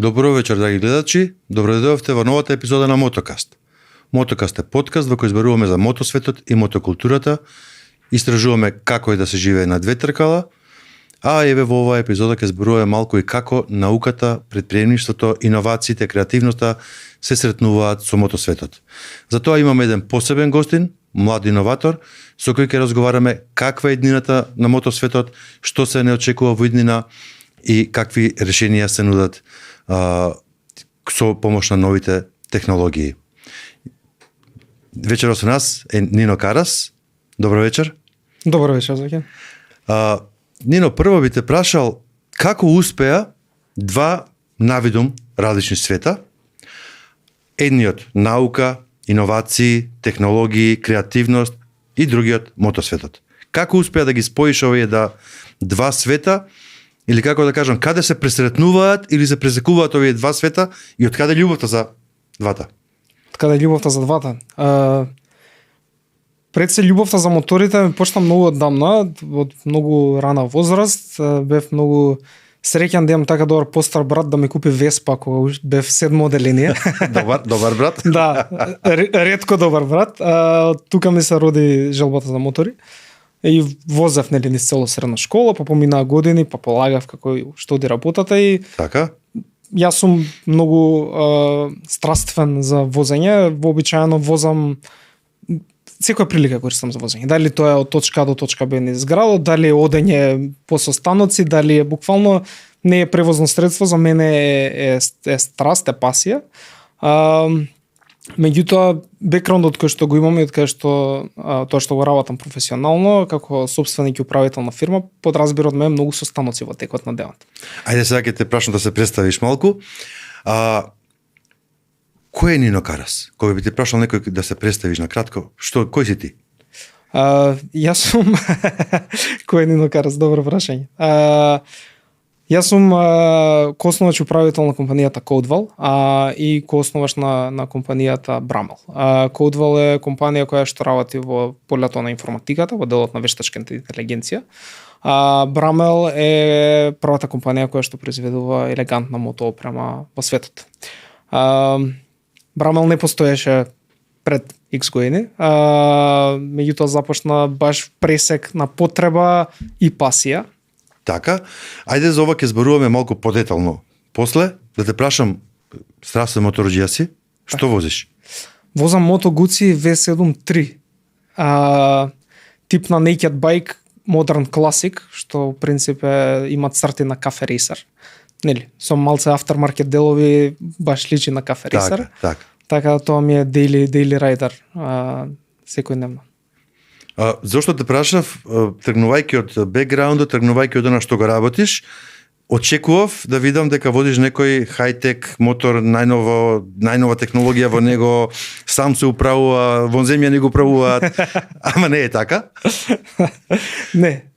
Добро вечер, драги гледачи. Добро дојдовте во новата епизода на Мотокаст. Мотокаст е подкаст во кој зборуваме за мотосветот и мотокултурата, истражуваме како е да се живее на две тркала, а еве во оваа епизода ќе зборуваме малку и како науката, претприемништвото, иновациите, креативноста се сретнуваат со мотосветот. Затоа имаме еден посебен гостин, млад иноватор, со кој ќе разговараме каква е иднината на мотосветот, што се не очекува во иднина и какви решенија се нудат со помош на новите технологии. Вечерот со нас е Нино Карас. Добро вечер. Добро вечер, Заке. Нино, прво би те прашал како успеа два навидум различни света, едниот наука, иновации, технологии, креативност и другиот мотосветот. Како успеа да ги споиш овие два света, или како да кажам, каде се пресретнуваат или се пресекуваат овие два света и од каде љубовта за двата? Од каде љубовта за двата? Пред се љубовта за моторите ме почна многу оддамна, од многу рана возраст. Бев многу среќен да имам така добар постар брат да ми купи Веспа кога бев 7 оделение. Добар брат? Да, ретко добар брат. Тука ми се роди желбата за мотори. И возев низ цело средна школа, па поминаа години, па полагав како што оди работата и така. Јас сум многу страствен за возење, вообичаено возам секоја прилика користам за возење. Дали тоа е од точка А до точка Б низ градот, дали е одење по состаноци, дали е буквално не е превозно средство, за мене е страст, е пасија. Меѓутоа, бекграундот кој што го имам и од кај што тоа што го работам професионално како сопственик и управител на фирма, подразбира од мене многу состаноци во текот на денот. Ајде сега ќе те прашам да се представиш малку. Кој е Нино Карас? Кога би ти прашал некој да се представиш на кратко, кој си ти? Јас сум кој е Нино Карас? Добро прашање. Јас сум коосновач управител на компанијата Codeval и коосновач на компанијата Bramel. Codeval е компанија која што работи во полето на информатиката, во делот на вештачка интелигенција. Bramel е првата компанија која што произведува елегантна мотоопрема во светот. Bramel не постоеше пред X години, меѓутоа започна баш пресек на потреба и пасија. Така, ајде за ова ќе зборуваме малку подетално. После, да те прашам, страстен моторџија си, што возиш? Возам Moto Guzzi V7 3. Тип на naked bike, Modern Classic, што в принцип има црти на Cafe Racer. Нели, со малце aftermarket делови, баш личи на Cafe Racer. Така тоа ми е daily rider секојдневно. Зошто те прашав, тргнувајќи од бекграундот, тргнувајќи од она што го работиш, очекував да видам дека водиш некој хајтек мотор, најнова технологија во него, сам се управува, во земја не го управуваат, ама не е така? Не,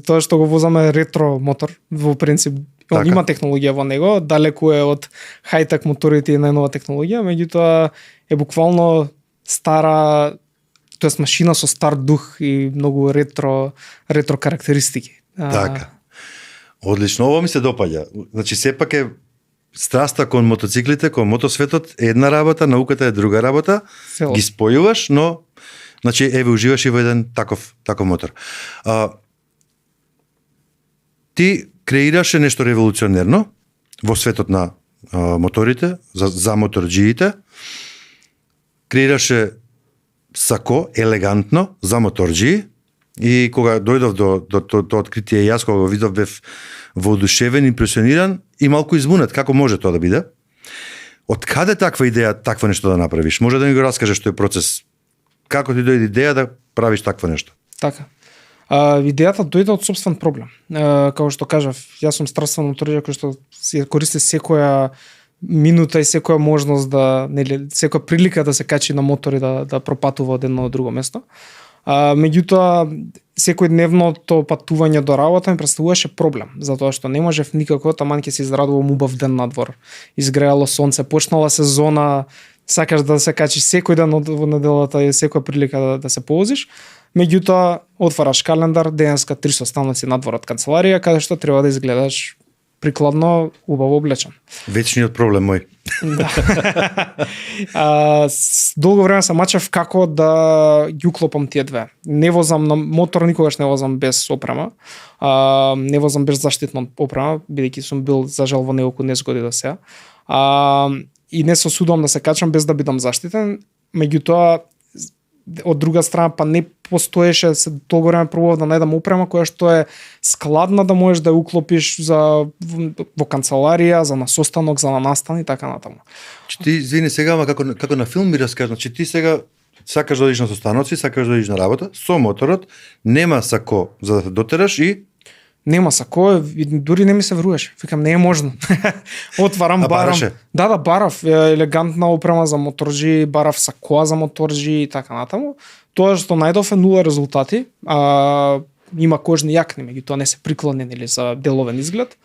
тоа што го возаме е ретро мотор, во принцип. Така. Има технологија во него, далеку е од хајтек моторите и најнова технологија, меѓутоа е буквално стара, тоест машина со стар дух и многу ретро карактеристики. Така. Одлично, ова ми се допаѓа. Значи сепак е страста кон мотоциклите, кон мотосветот е една работа, науката е друга работа. Ги спојуваш, но значи еве уживаш и во еден таков мотор. Ти креираше нешто револуционерно во светот на моторите, за моторџиите. Креираше сако, елегантно, за моторџии, и кога дојдов до тоа откритие, јас кога го видов бев воодушевен, импресиониран и малку избунет, како може тоа да биде. Од каде таква идеја, такво нешто да направиш? Може да ми го раскажеш тој процес? Како ти дојде идеја да правиш такво нешто? Така. Идејата дојде од собствен проблем. Како што кажав, јас сум страствен моторџија кој што се користи секоја минута и секоја можност секоја прилика да се качи на мотор и да пропатува од едно до друго место. Меѓутоа, секојдневното патување до работа ми представуваше проблем, затоа што не можев никако, таман ќе се израдувам убав ден надвор. Изгреало сонце, почнала сезона, сакаш да се качиш секој ден во неделата и секоја прилика да се повозиш. Меѓутоа, отвараш календар, денеска 300 станоци надвор од канцеларија, каде што треба да изгледаш прикладно, убаво облечен. Вечниот проблем мој. Долго време се мачев како да ги уклопам тие две. Не возам на мотор, никогаш не возам без опрема. Не возам без заштитна опрема, бидејќи сум бил зажал во него околу 10 години до сега. И не се осудувам да се качам без да бидам заштитен, меѓутоа од друга страна па не постоеше, се долго време пробував да најдам опрема која што е складна да можеш да ја уклопиш за во канцеларија, за на состанок, за на настан и така натаму. Ти извини сега, ама како на филм ми раскажа, значи ти сега сакаш да одиш на состаноци, сакаш да одиш на работа, со моторот, нема сако за да те дотераш и нема сако, дури не ми се веруваше. Викам, не е можно. Отварам, барам. Бараше? Да, барав елегантна опрема за моторџи, барав сакоа за моторџи и така натаму. Тоа што најдов е нула резултати. Има кожни јакни, меѓутоа не се прикладни нели за деловен изглед.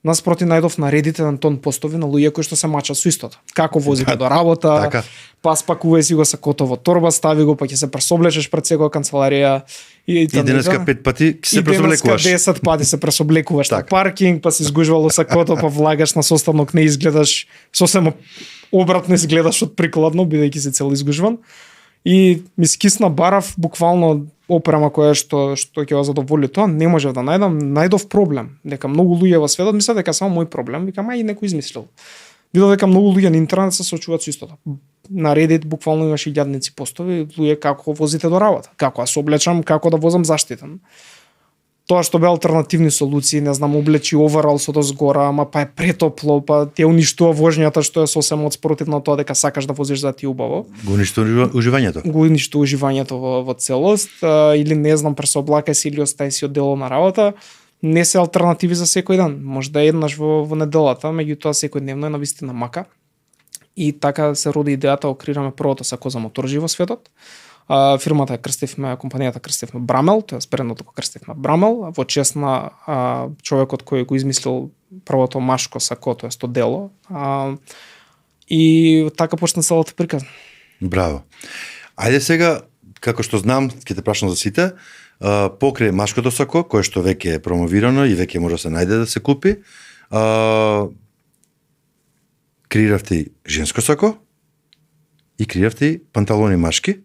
Наспроти најдов на редите на тон постови на луѓе кои што се мачат со истото. Како возите до работа, така. па спакувај си го сакото во торба, стави го, па ќе се пресоблечеш пред секоја канцеларија. И денеска 5 пати се пресоблекуваш. И денеска 10 пати се пресоблекуваш на Так. паркинг, па си изгужвало сакото, па влагаш на состанок, не изгледаш сосема обратно изгледаш од прикладно, бидејќи си цел изгужван. И ми скисна барав буквално опрема која што ќе го задоволи тоа, не можев да најдов проблем. Дека многу луѓе во светот мислат дека само мој проблем, викам и некој измислил. Видов дека многу луѓе на интернет се соочуваат со истото. На Reddit буквално имаше илјадници постови, луѓе како возите до работа, како се облечам, како да возам заштитен. Тоа што бе алтернативни солуции, не знам, облечи оверал со дозгора, ама па е претопло, па те уништува воžњата што е сосем спротивно тоа дека сакаш да возиш за ти убаво. Го уништува уживањето. Го уништува уживањето во целост, или не знам, пресооблакај се или остај си од дело на работа. Не се алтернативи за секој ден. Може да еднаш во неделата, меѓутоа секојдневно е навистина мака. И така се роди идејата, окреираме првото сако за моторџи во светот. Фирмата крстивме, компанијата крстивме Брамел, тоа е брендот го крстивме Брамел, во чест на човекот кој го измислил првото машко сако, тоа е то дело. И така почна целата приказна. Браво. Ајде сега, како што знам, ќе те прашам за сите, покрај машкото сако, кое што веќе е промовирано и веќе може да се најде да се купи, креиравте и женско сако и креиравте и панталони машки.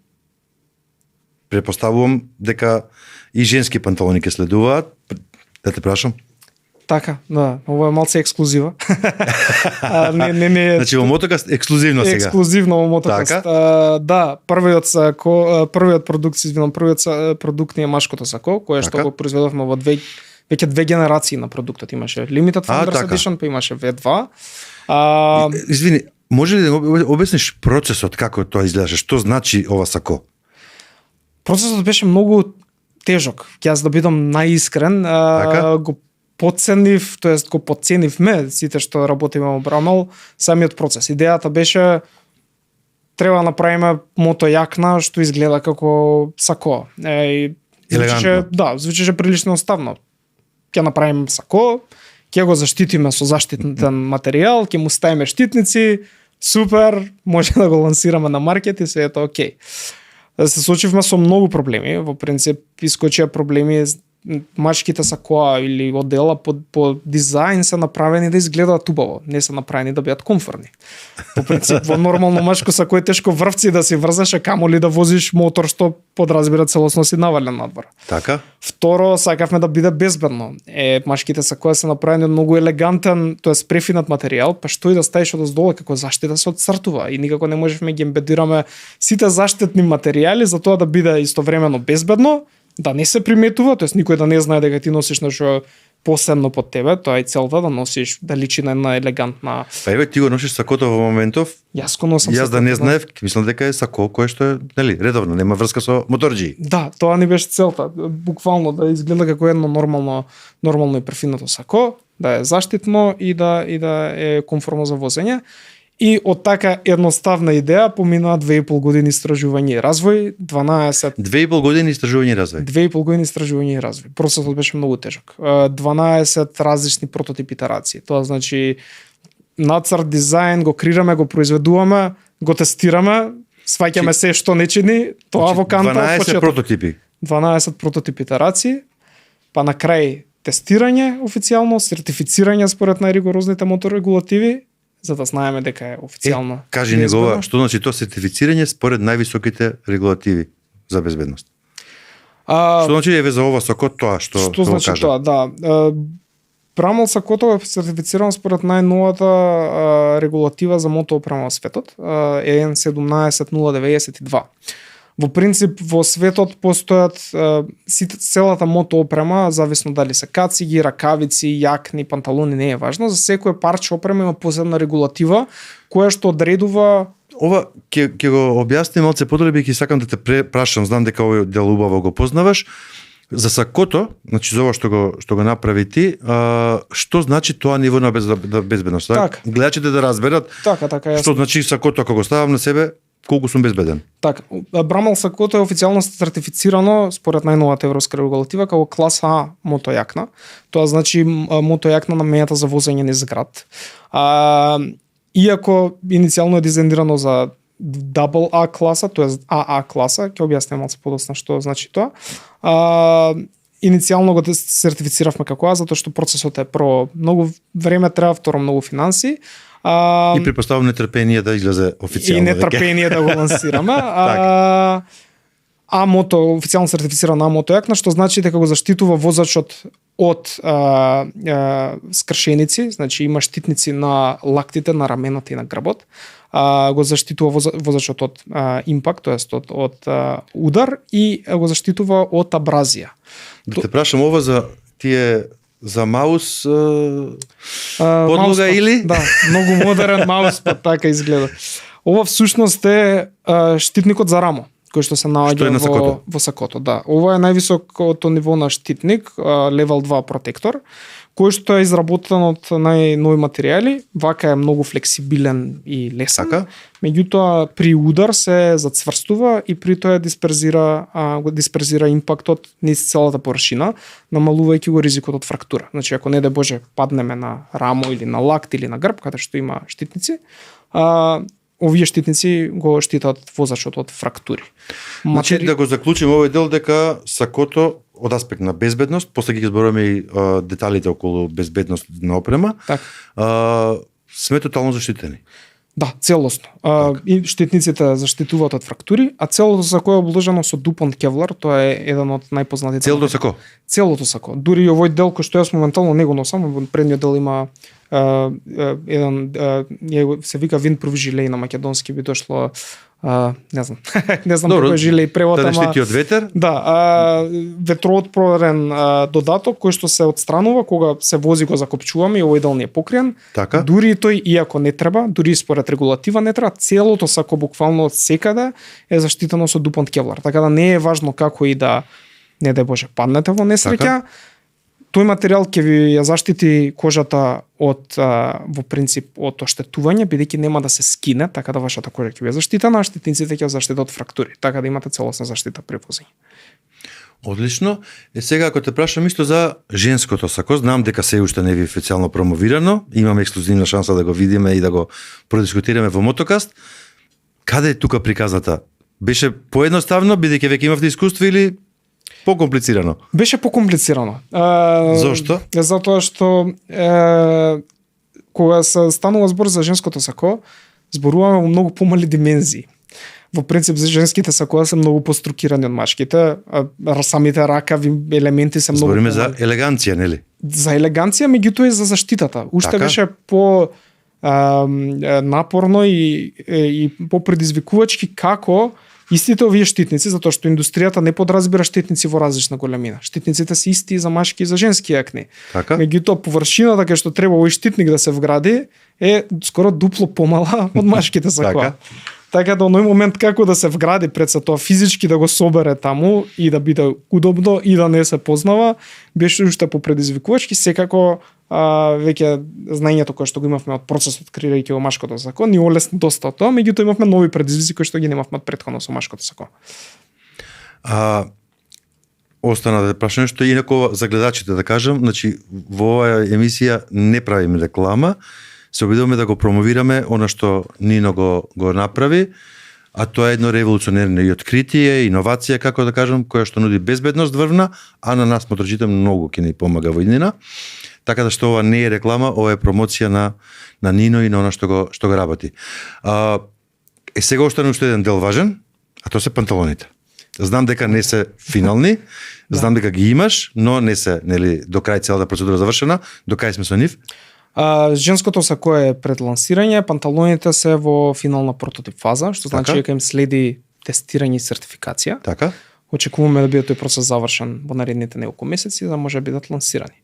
Препоставувам дека и женски панталони ќе следуваат. Да те прашам? Така, да, ова е малце ексклузива. Не. Значи во Мотокаст ексклузивно сега. Ексклузивно во Мотокаст. Така? Да, првиот продукт ни е машкото сако, кое што Така? го произведовме во веќе две генерации на продуктот. Имаше Limited Founders така. Edition, па имаше V2. Извини, може ли да обясниш процесот како тоа изгледаше? Што значи ова сако? Процесот беше многу тежок. Јас да бидам најискрен, Така? го подценив, тоест го подценивме сите што работиме во Брамел, самиот процес. Идејата беше треба да направиме мотојакна што изгледа како сако. Елегантно. Звучеше прилично ставно. Ќе направиме сако, ќе го заштитиме со заштитен материјал, ќе му ставиме штитници, супер, може да го лансираме на маркет и се ето окей. Се соочивме со многу проблеми, во принцип искочија проблеми, машките сакоа или одела по дизајн се направени да изгледаат убаво, не се направени да бидат комфортни. По принцип во нормално машко сако е тешко врвци да си врзаш, а камоли да возиш мотор што подразбира целосно си навален надвор. Така? Второ, сакавме да биде безбедно. Машките сакоа се направени од многу елегантен, тоест префинат материјал, па што и да ставиш одоздоле како заштита се одцртува и никако не можевме ги ембедираме сите заштитни материјали за тоа да биде истовремено безбедно, да не се приметува, тоест никој да не знае дека ти носиш нешто посебно под тебе, тоа е целта да носиш, да личи на една елегантна. Па еве ти го носиш сакото во моментов. Јас го носам. Јас да не знаев, мислам дека е сако кое што е, нели, редовно, нема врска со моторџи. Да, тоа ни беше целта, буквално да изгледа како едно нормално и префинато сако, да е заштитно и да е комфортно за возење. И од така едноставна идеја поминаа 2,5 години истражување и развој, 2,5 години истражување и развој. 2,5 години истражување и развој. Процесот беше многу тежок. 12 различни прототипи итерации. Тоа значи нацрт, дизајн, го креираме, го произведуваме, го тестираме, сваќаме се што не чини, тоа во канта 12 прототипи. 12 прототипи итерации, па на крај тестирање официјално, сертифицирање според најригорозните моторегулативи, за да знаеме дека е официјално. Кажи негова, што значи тоа сертифицирање според највисоките регулативи за безбедност? Што значи еве за ова сакот тоа што значи кажа? Тоа, да. Брамал сакото е сертифицирано според најновата регулатива за мотоопрема во светот, EN 17092. Во принцип во светот постојат целата мотоопрема, зависно дали се кациги, ракавици, јакни, панталони, не е важно, за секој парче опрема има посебна регулатива која што одредува. Ова ќе го објасним малце подробно, ќе сакам да те прашам, знам дека овој дел убаво го познаваш. За сакото, значи за ова што го направи ти, што значи тоа ниво на безбедност? Така. Гледачите да разберат. Така, што значи сакото ако го ставам на себе, колку сум безбеден? Така, Брамал сакото е официјално сертифицирано според најновата европска регулатива како класа А мотојакна. Тоа значи мотојакна на мејата за возење низ град. Иако иницијално е дизајнирано за AA класа, тоест AA класа, ќе објаснам малку подоцна што значи тоа. Иницијално го сертифициравме како А, затоа што процесот е многу време треба, второ многу финанси. И припоставам нетрпение да излезе официјално. И нетрпение да го лансираме. А-мото, официјално сертифицирана А-мотојакна, што значи дека го заштитува возачот од скршеници, значи има штитници на лактите, на рамената и на грбот. Го заштитува возачот од импакт, тоест од удар, и го заштитува од абразија. Да те прашам ова за тие за маус подлога мауспад, или? Да, многу модерен мауспад, така изгледа. Ова всушност е штитникот за рамо, кој што се наоѓа во сакото. Да. Ова е највисокото ниво на штитник, level 2 протектор, кој што е изработен од најнови материјали. Вака е многу флексибилен и лесен. Така? Меѓутоа при удар се зацврстува и при тоа дисперзира импактот низ целата површина, намалувајќи го ризикот од фрактура. Значи ако не де Боже паднеме на рамо или на лакт или на грб, каде што има штитници, овие штитници го штитат возачот од фрактури. Значи да го заклучиме овој дел дека сакото од аспект на безбедност, после ќе зборуваме и деталите околу безбедност на опрема. Так. Сме тотално заштитени. Да, целосно. И штитниците заштитуваат од фрактури, а целото сако е обложено со Дупонт кевлар, тоа е еден од најпознатите. Целото сако? Целото сако. Дури и овој дел кој што јас моментално не го носам, во предниот дел има еден се вика виндпруф жилеј на македонски, би дошло не знам како жилеј превод, да не штити од ветер? Да, ветроотпорен додаток кој што се отстранува кога се вози, го закопчуваме и овој дел не е покриен. Така? Дури тој, иако не треба, дури според регулатива не треба, целото сако буквално од секаде е заштитено со Дупонт кевлар. Така да не е важно како и да, не дај Боже, паднете во несреќа. Така? Тој материјал ќе ви ја заштити кожата од во принцип од оштетување, бидејќи нема да се скине, така да вашата кожа ќе биде заштитена, а штитниците ќе заштитат од фрактури, така да имате целосна заштита при возење. Одлично. Сега ако те прашам исто за женското сако, знам дека се уште не ви официјално промовирано, имаме ексклузивна шанса да го видиме и да го продискутираме во Мотокаст. Каде е тука приказната? Беше поедноставно, бидејќи веќе имавте искуство, или покомплицирано? Беше покомплицирано. Зошто? Затоа што кога се станува збор за женското сако, зборуваме во многу помали димензии. Во принцип, за женските сакоа се многу пострукирани од машките, самите ракави елементи се многу помали. Збориме за елеганција, нели? За елеганција, меѓутоа и за заштитата. Уште така? Беше по напорно и по предизвикувачки како истите овие штитници, затоа што индустријата не подразбира штитници во различна големина. Штитниците се исти и за машки и за женски јакни. Така? Меѓутоа површината кај што треба овој штитник да се вгради е скоро дупло помала од машките сакоа. Така да оној момент како да се вгради пред се тоа физички да го собере таму и да биде удобно и да не се познава, беше уште попредизвикувачки. Секако веќе знаењето кое што го имавме од процесот креирајќи го машкото сако ни олесни доста тоа, меѓутоа имавме нови предизвици кои што ги немавме претходно со машкото сако. Остана да прашам што инако за гледачите да кажам, значи во оваа емисија не правиме реклама, се обидуваме да го промовираме она што Нино го направи. а тоа е едно револуционерно и откритие, иновација, како да кажам, која што нуди безбедност дрвна, а на нас моторџите многу ќе ни помага во иднина. Така да што ова не е реклама, ова е промоција на Нино и на она што го работи. Сега останува уште еден дел важен, а тоа се панталоните. Знам дека не се финални, знам дека ги имаш, но не се, нели, до крај целата процедура завршена, до кај сме со нив? Женското сако е пред лансирање, панталоните се во финална прототип фаза, што значи дека им следи тестирање и сертификација. Така. Очекуваме да биде тој процес завршен во наредните неколку месеци, за да може да бидат лансирани.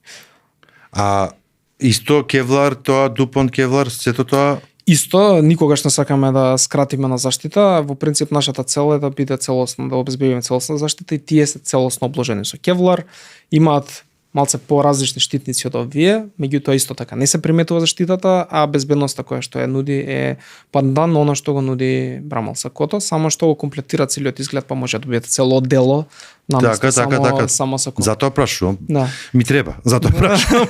Исто Кевлар, тоа Дупонт Кевлар, сето тоа? Исто, никогаш не сакаме да скратиме на заштита. Во принцип нашата цел е да биде целосно, да обезбедиме целосна заштита и тие се целосно обложени со Кевлар. Имаат малце поразлични штитници од овие, меѓутоа исто така не се приметува заштитата, а безбедноста која што ја нуди е пандан на она што го нуди Брамал сакото, само што го комплетира целиот изглед, па може да добиете цело оддело наместо само сако. Затоа прашувам. Да. Ми треба, затоа прашувам.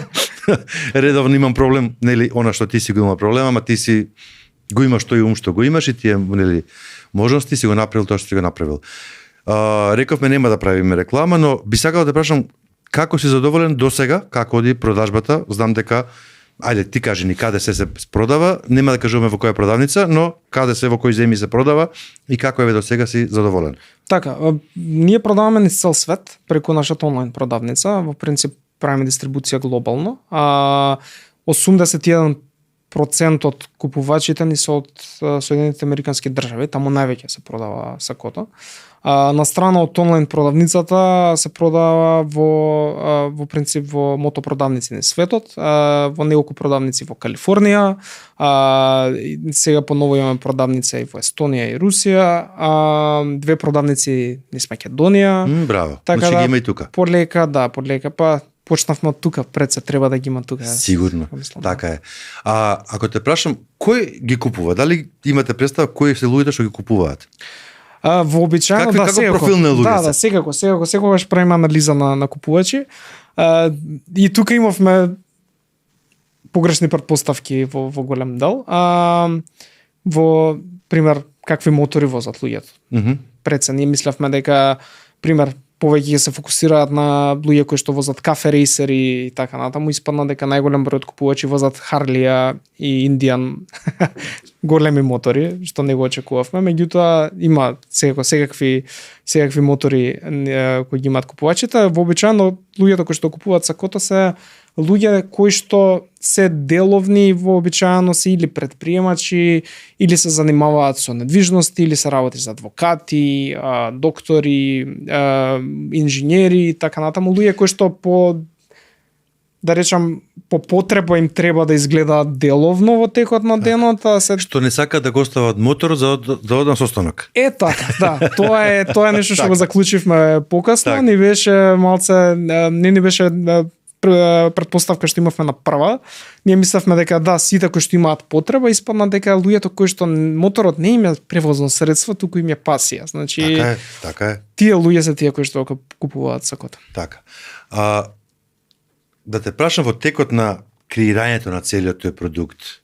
Редовно имам проблем, нели, она што ти си го има проблем, ама ти си го имаш тој ум што го имаш и тие, нели, можности си го направил тоа што си го направил. Рековме нема да правиме реклама, но би сакал да прашам како си задоволен до сега, како оди продажбата? Знам дека, ајде ти кажи ни каде се продава, нема да кажуваме во која продавница, но каде се, во кои земји се продава и како е до сега си задоволен? Така, ние продаваме низ цел свет преку нашата онлайн продавница, во принцип правиме дистрибуција глобално, 81% од купувачите ни се од Соединетите Американски држави, таму највеќе се продава сакото. На страна од онлайн продавницата се продава во принцип во мотопродавници на светот, во неколку продавници во Калифорнија, сега поново имаме продавница и во Естонија и Русија, две продавници низ Македонија. Браво, така значи ги има и тука. Подлека, па почнавме од тука, пред се треба да ги има тука. Сигурно, така е. Ако те прашам, кој ги купува? Дали имате представа кои се луѓето што ги купуваат? Вообичаено како профил на луѓето? Да, секогаш правиме анализа на купувачи. И тука имавме погрешни претпоставки во голем дел. Во пример какви мотори возат луѓето. Пред се ние мислевме дека пример повеќе се фокусираат на луѓе кои што возат кафе рейсери и така натаму, испадна дека најголем број од купувачи возат Харлија и Индиан големи мотори, што не го очекувавме, меѓутоа има секакви мотори кои ги имаат купувачите. Вообичаено луѓето кои што купуваат сакото се луѓе кои што се деловни, вообичаено се или предприемачи, или се занимаваат со недвижности, или се работи за адвокати, доктори, инженери и така натаму, луѓе кои што да речам, по потреба им треба да изгледаат деловно во текот на денот, што не сакаат да го остават мотор за оден состанок. Така, да, тоа е нешто што го заклучивме покасно, не беше малце, не беше претпоставка што имавме на прва. Ние мислевме дека да, сите кои што имаат потреба, испадна дека луѓето кои што моторот не им е превозно средство, туку им е пасија. Значи, така е. Тие луѓе се тие кои што купуваат сакото. Така. Да те прашам во текот на креирањето на целиот тој продукт,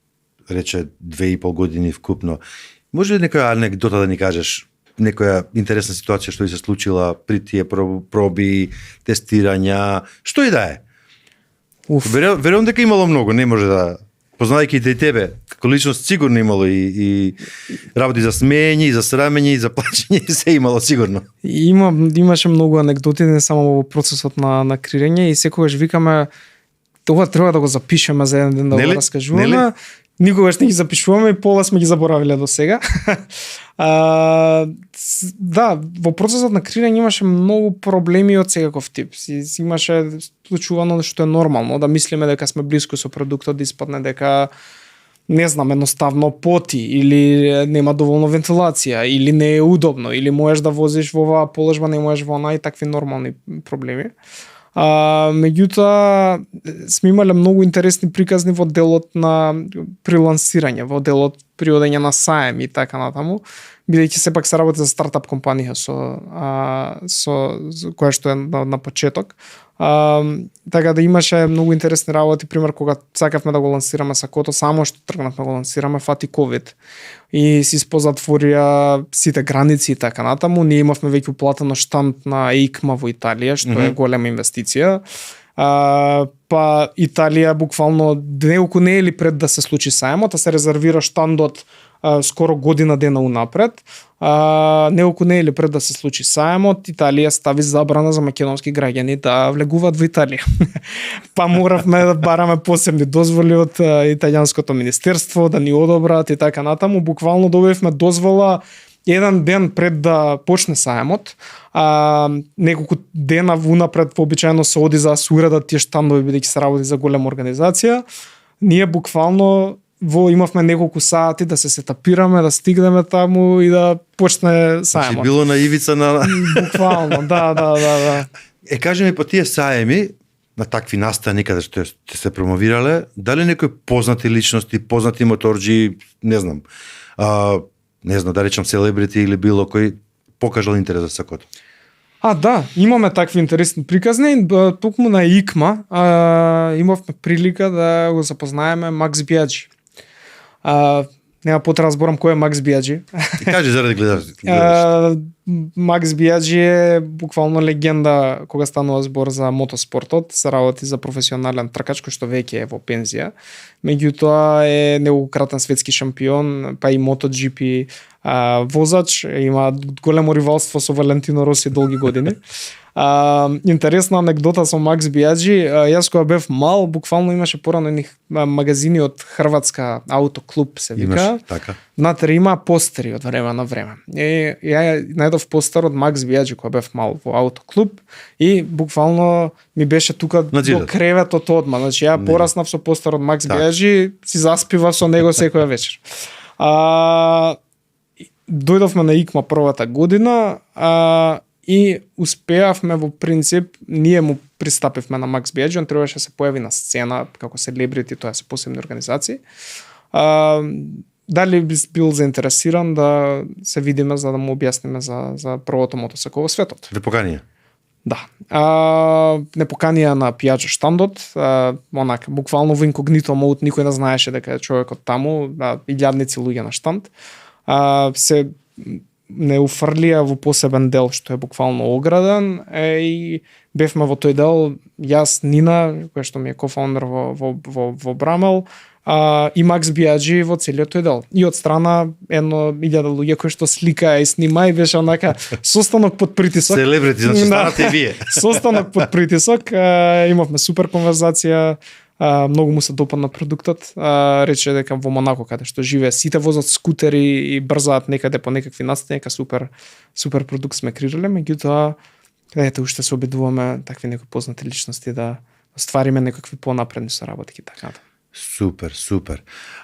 рече 2,5 години вкупно, може ли некоја анекдота да ни кажеш, некоја интересна ситуација што ви се случила при тие проби, тестирања, што и да е? Верувам дека имало многу, не може да, познајќи и тебе, како личност сигурно имало и работи за смеење, и за срамење, и за плачење, и се имало сигурно. Имаше многу анекдоти, не само во процесот на креирање, и секогаш викаме тоа треба да го запишеме за еден ден да го раскажуваме. Никогаш не ги запишуваме и пола сме ги заборавиле до сега. Да, во процесот на креирање имаше многу проблеми од секаков тип. Имаше случувано што е нормално, да мислиме дека сме блиску со продуктот, да испадне дека не знам, едноставно поти, или нема доволно вентилација, или не е удобно, или можеш да возиш во оваа положба, не можеш во онаа, и такви нормални проблеми. Меѓутоа сме имале многу интересни приказни во делот при лансирање, во делот при одење на саем и така натаму, бидејќи сепак се работи за стартап компанија со која што е на почеток. Така да имаше многу интересни работи, пример кога сакавме да го лансираме сакото, само што тргнавме го лансираме, фати ковид. И си спозатворија сите граници и така натаму. Ние имавме веќе уплатено штанд на EICMA во Италија, што е голема инвестиција. Па Италија буквално неколку недели пред да се случи сајмот, се резервира штандот скоро година дена унапред. Неколку недели пред да се случи сајмот, Италија стави забрана за македонски граѓани да влегуваат во Италија. Па моравме да бараме посебни дозволи од италијанското министерство да ни одобрат и така натаму. Буквално добивме дозвола еден ден пред да почне сајмот. Неколку дена унапред вообичаено се оди за да се уредат тие штандови бидејќи се работи за голема организација. Ние буквално имавме неколку сати да се сетапираме, да стигнеме таму и да почне сајмот. Значи било на ивица на... Буквално, да. Кажи ми по тие саеми, на такви настани каде што се промовирале, дали некои познати личности, познати моторџи, не знам, да речам селебрити или било кој покажал интерес за сакото? Да, имаме такви интересни приказни. Токму на EICMA имавме прилика да го запознаеме Макс Биаджи. Нема потреба зборам кој е Макс Биаджи. Кажи заради гледаш. Макс Биаджи е буквално легенда кога станува збор за мотоспортот, се работи за професионален тркач кој што веќе е во пензија. Меѓутоа е неколкократен светски шампион, па и MotoGP возач, има големо ривалство со Валентино Роси долги години. Интересна анекдота со Макс Биаджи, јас кога бев мал, буквално имаше порано едних магазини од Хрватска автоклуб се вика. Имаш, така. Внатре има постери од време на време. Ја најдов постер од Макс Биаджи кога бев мал во автоклуб и буквално ми беше тука до креветот одма. Значи ја пораснав со постер од Макс Биаджи, си заспивав со него секоја вечер. Дојдовме на EICMA првата година и успеавме во принцип, ние му пристапивме на Макс Биаджи, он требаше да се појави на сцена како селебрити, тоа се посебни организации. Дали би бил заинтересиран да се видиме за да му објасниме за првото мотосако во светот? Ве поканија? Да. Не поканија на пијаџа штандот, буквално во инкогнито мод, никој не знаеше дека е човекот таму, илјадници луѓе на штанд. Се не уфрлија во посебен дел што е буквално ограден и бевме во тој дел јас, Нина, која што ми е кофаундер во Брамел, и Макс Биаджи во целиот тој дел. И од страна 1000 луѓе кои што сликаа и снима и беше онака состанок под притисок. Селебрити, значи станате вие. Состанок под притисок, имавме супер конверзација. Многу му се допадна продуктот. Рече дека во Монако каде што живее сите возат скутери и брзаат некаде по некакви настани, нека супер продукт сме креирале, меѓутоа ете уште се обидуваме такви некои познати личности да ствариме некакви понапредни соработки така. Супер.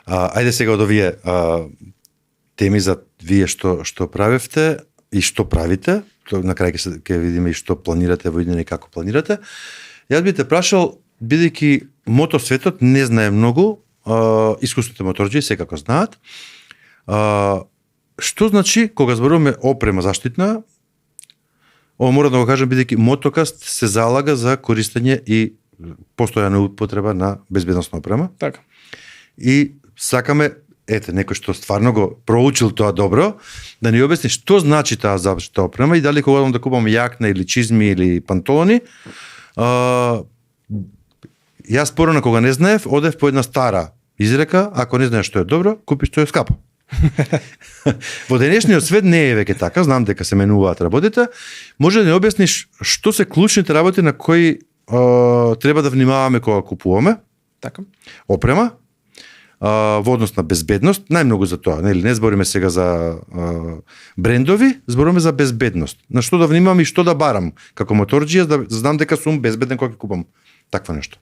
Ајде сега од овие теми за вие што правевте и што правите, на крај ќе видиме и што планирате во иднина и како планирате. Јас би те прашал, бидејќи мотосветот не знае многу, искусните моторџи секако знаат, што значи кога зборуваме опрема заштитна, ово мора да го кажам бидејќи Мотокаст се залага за користење и постојана употреба на безбедносна опрема. Така. И сакаме, некој што стварно го проучил тоа добро, да ни објасни што значи таа заштитна опрема и дали кога да купам јакна или чизми или панталони, јас порано кога не знаев, одев по една стара изрека, ако не знаеш што е добро, купи што е скапо. Во денешниот свет не е веќе така, знам дека се менуваат работите. Може да ни објасниш што се клучните работи на кои треба да внимаваме кога купуваме? Така. Опрема, во однос на безбедност, најмногу за тоа, нели? Не збориме сега за брендови, збориме за безбедност. На што да внимавам и што да барам како моторџија, да знам дека сум безбеден кога купам такво нешто.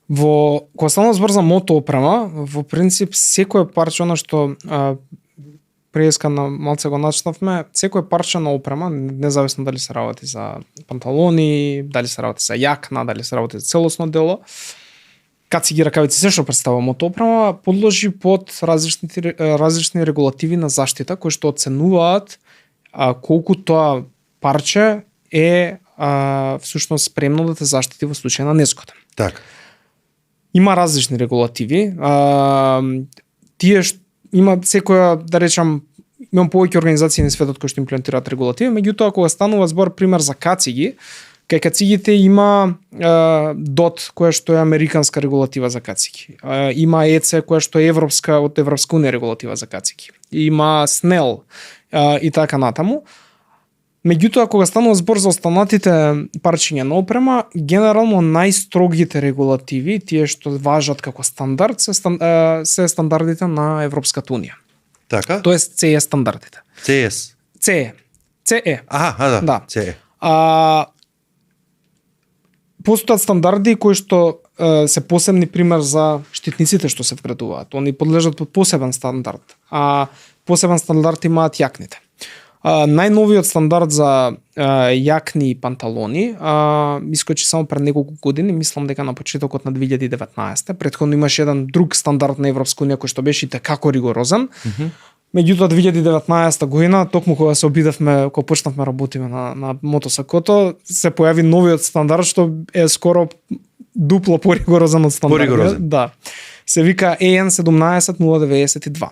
Кога станува збор за мотоопрема, во принцип секое парче на што преска на малце го начнавме, секое парче на опрема, независно дали се работи за панталони, дали се работи за јакна, дали се работи за целосно дело, кациги, ракавици, се што представува мотоопрема, подложи под различни регулативи на заштита кои што оценуваат колку тоа парче е всушност спремно да те заштити во случај на незгода. Така. Има различни регулативи. Тие има секоја, да речам, имам повеќе организации на светот кои што имплементираат регулативи, меѓутоа кога станува збор пример за кациги, кај кацигите има ДОТ, која што е американска регулатива за кациги. Има ЕЦ, која што е европска, од Европска унија регулатива за кациги. Има СНЕЛ и така натаму. Меѓутоа, кога станува збор за останатите парчиња на опрема, генерално најстрогите регулативи, тие што важат како стандард, се стандардите на Европската унија. Така? Тоест CE стандардите. CS. CE. Аха, да. CE. Постојат стандарди кои што се посебни пример за штитниците што се вградуваат. Они подлежат под посебен стандард. Посебен стандард имаат јакните. Најновиот стандард за јакни и панталони искочи само пред неколку години, мислам дека на почетокот на 2019. Претходно имаше еден друг стандард на Европска унија кој што беше и како ригорозен. Меѓутоа 2019 година, токму кога се обидевме, кога почнавме работиме на мотосакото, се појави новиот стандард што е скоро дупло поригорозен од стандардот. Да. Се вика EN 17092.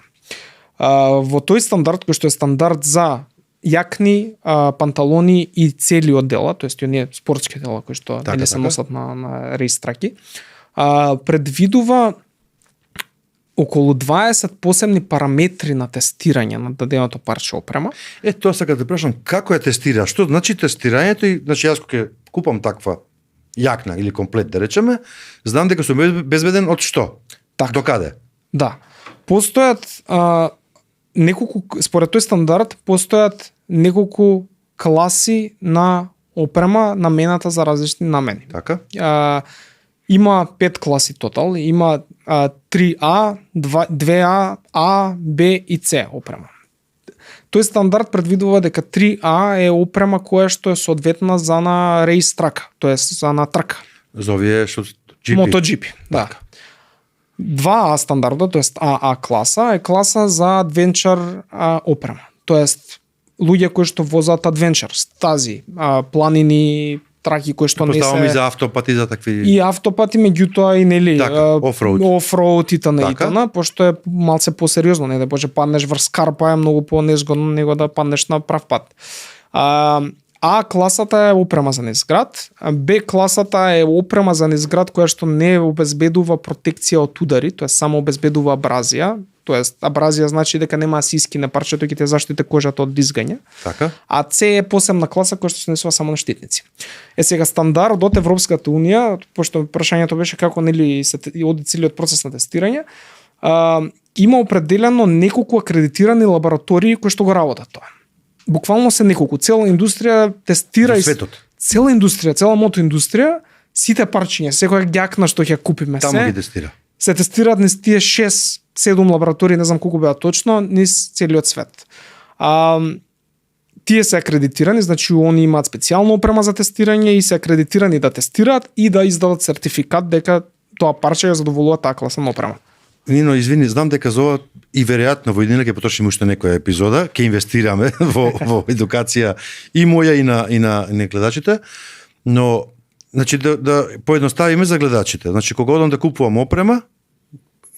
Во тој стандард кој што е стандард за јакни, панталони и цели оддела, тоест оние спортски дела кои што не се носат на рейс траки, предвидува околу 20 посебни параметри на тестирање на даденото парче опрема. Тоа сакам да прашам, како е тестира? Што значи тестирањето? И значи јас кога купам таква јакна или комплет да речеме, знам дека сум безбеден од што? Так. До каде? Да. Постојат неколку, според тој стандард, постојат неколку класи на опрема намената за различни намени. Така? Има 5 класи тотал, има 3А, 2А, А, Б и С опрема. Тој стандард предвидува дека 3А е опрема која што е соодветна за на рейс трака, тоест за на трка. За овие што MotoGP, да. 2А стандардот, тоест АА класа, е класа за адвенчар опрема. Тоест луѓе кои што возат адвенчар, стази, планини, траки кои што не се... Поставам и за автопати, за такви... И автопати, меѓутоа и нели офроуд и тана, пошто е малце посериозно, не да боже паднеш врз карпа е многу понезгодно него да паднеш на прав пат. А класата е опрема за незград, Б класата е опрема за незград која што не обезбедува протекција од удари, тоа само обезбедува абразија, тоест абразија значи дека нема сиски на парчето, ќе те заштити кожата од дизгање. Така. А С е посебна класа која што се несува само на штитници. Сега стандардот од Европската унија, пошто прашањето беше како нели се оди целиот процес на тестирање, има определено неколку акредитирани лаборатории кои што го работат тоа. Буквално се неколку, цела индустрија тестира и цела индустрија, цела мотоиндустрија, сите парчиња, секоја ѓакна што ќе купиме таму ги тестира. Се тестираат низ тие 6-7 лаборатории, не знам колку беа точно, низ целиот свет. Тие се акредитирани, значи они имаат специјална опрема за тестирање и се акредитирани да тестираат и да издадат сертификат дека тоа парче ја задоволува таа класа на опрема. Нино, извини, знам дека за ова и веројатно во еднина ќе потрошиме уште некоја епизода, ќе инвестираме во едукација и моја и на гледачите, но значи да поедноставиме за гледачите. Значи кога одам да купувам опрема,